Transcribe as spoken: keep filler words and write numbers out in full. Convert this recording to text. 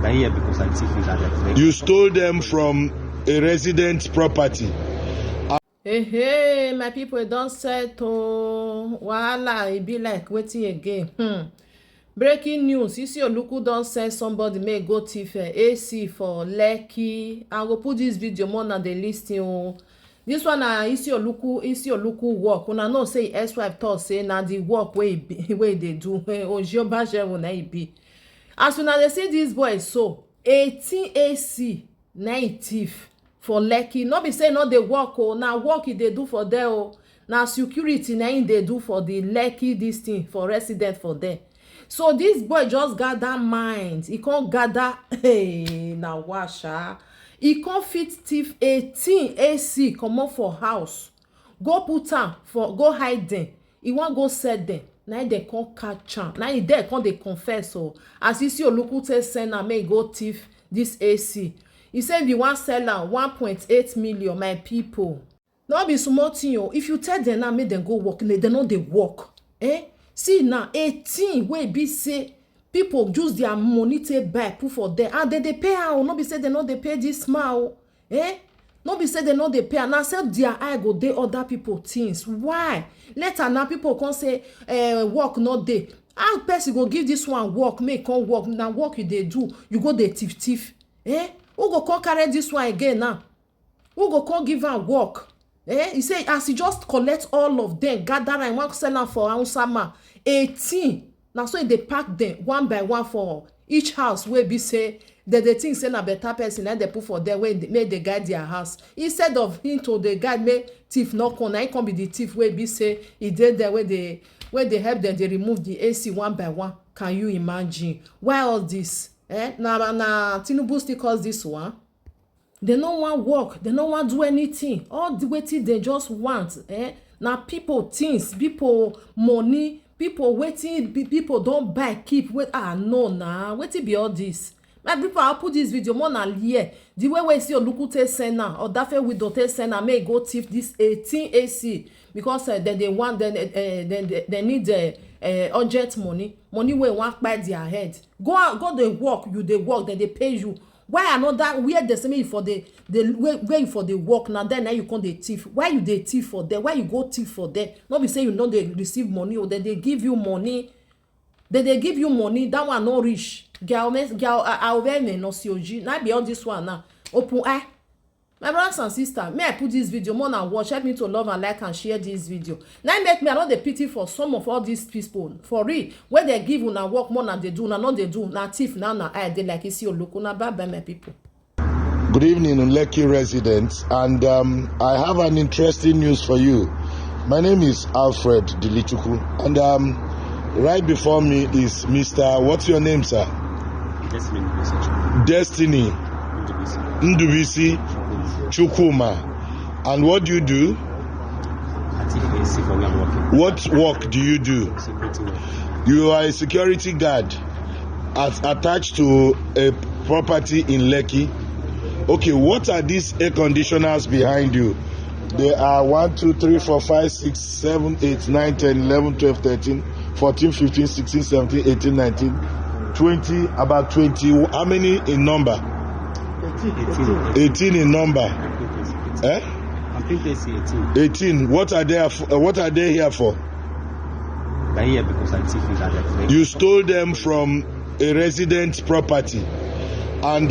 I here because I thief it and I You stole them from a resident property. Hey, hey, my people, don't settle. Wahala, e be like waiting again. Hmm. Breaking news, Isi Oluku don send somebody make go thief eh, A C for Lekki. I go put this video more than the listing. Oh. This one na Isi Oluku, Isi Oluku work. Una know say ex-wife talk say na the work wey e be- wey e dey do. Eh, Oji Obajewo na e be. As una dey see this boy so, eighteen A C na e thief for Lekki. No be say e no dey work o, na work e dey do for there o. Na security na im dey do for the Lekki this thing for resident for there. So this boy just gather mind, e come gather hey, na washa. E come fit thief eighteen A C comot for house, go put am for go hide dem. E wan go sell dem. Na im dem come catch am. Na im dem come dey confess o. As Isi Oluku take send am make e go thief this A C. E say if you wan sell am one point eight million, my people. No be small thing o. If you tell dem now make dem go work, dem no dey work. Eh? See now, eighteen wey be say people use their money take buy put for there. And dem dey pay am o. No be say dem no dey pay this man o. Eh? No be say dem no dey pay am. Na sell their eye go dey other people things. Why? Later now people come say eh, work no dey. How person go give this one work, make e come work? Na work you dey do, you go dey thief thief. Eh? Who go come carry this one again now? Who go come give am work? Eh? He say as he just collect all of them, gather am, wan sell am for Hausa man. eighteen. Na so he dey pack them one by one for each house wey be say dem dey think say na better person na dem put for there wey dey- make dey guide their house. Instead of him to dey guide make thief no come, na him come be the thief wey be say e dey there wey dey wey dey help dem dey remove the A C one by one. Can you imagine? Why all this? Eh? Na na Tinubu still cause this one. Dem no wan work, dem no wan do anything. All the wetin dem just want eh? Na people things, people money, people wetin pe- people don buy keep. Wait, ah no na wetin be all this? My people, I put this video more na here. The way wey see Oluku take send am, Odafe widow take send am make e go thief this eighteen A C because uh, dem dey want dem uh, dem dey- dem need uh, uh, urgent money, money wey wan kpai their head. Go out, go dey work, you dey work, dem dey pay you. Why another where dey say make you for dey dey where, where you for dey work na there na you come dey thief? Why you dey thief for there? Why you go thief for there? No be say you no dey receive money o, dem dey give you money. Dem dey give you money, that one no reach. Girl, me- girl, I, I will no see oji. Na be all this one now. Open eye. My brothers and sisters, may I put this video more na watch, help me to love and like and share this video. Now make me I no dey pity for some of all these people for real. Wey dey give una work more na dey do, una no dey do, na thief na na I dey like Isi Oluku. Na bye bye my people. Good evening, Lekki residents, and um, I have an interesting news for you. My name is Alfred Dilichuku, and um, right before me is Mister What's your name, sir? Destiny Message. Destiny Ndubisi. Ndubisi Chukuma. And what do you do? I thief A C for where I'm working. What work do you do? Security work. You are a security guard at, attached to a property in Lekki. Okay, what are these air conditioners behind you? They are one, two, three, four, five, six, seven, eight, nine, ten, eleven, twelve, thirteen, fourteen, fifteen, sixteen, seventeen, eighteen, nineteen, twenty, about twenty. How many in number? eighteen. eighteen in number. Eh? I think they see eighteen. eighteen. What are they for? What are they here for? I here because I thief it and I You stole them from a resident property, and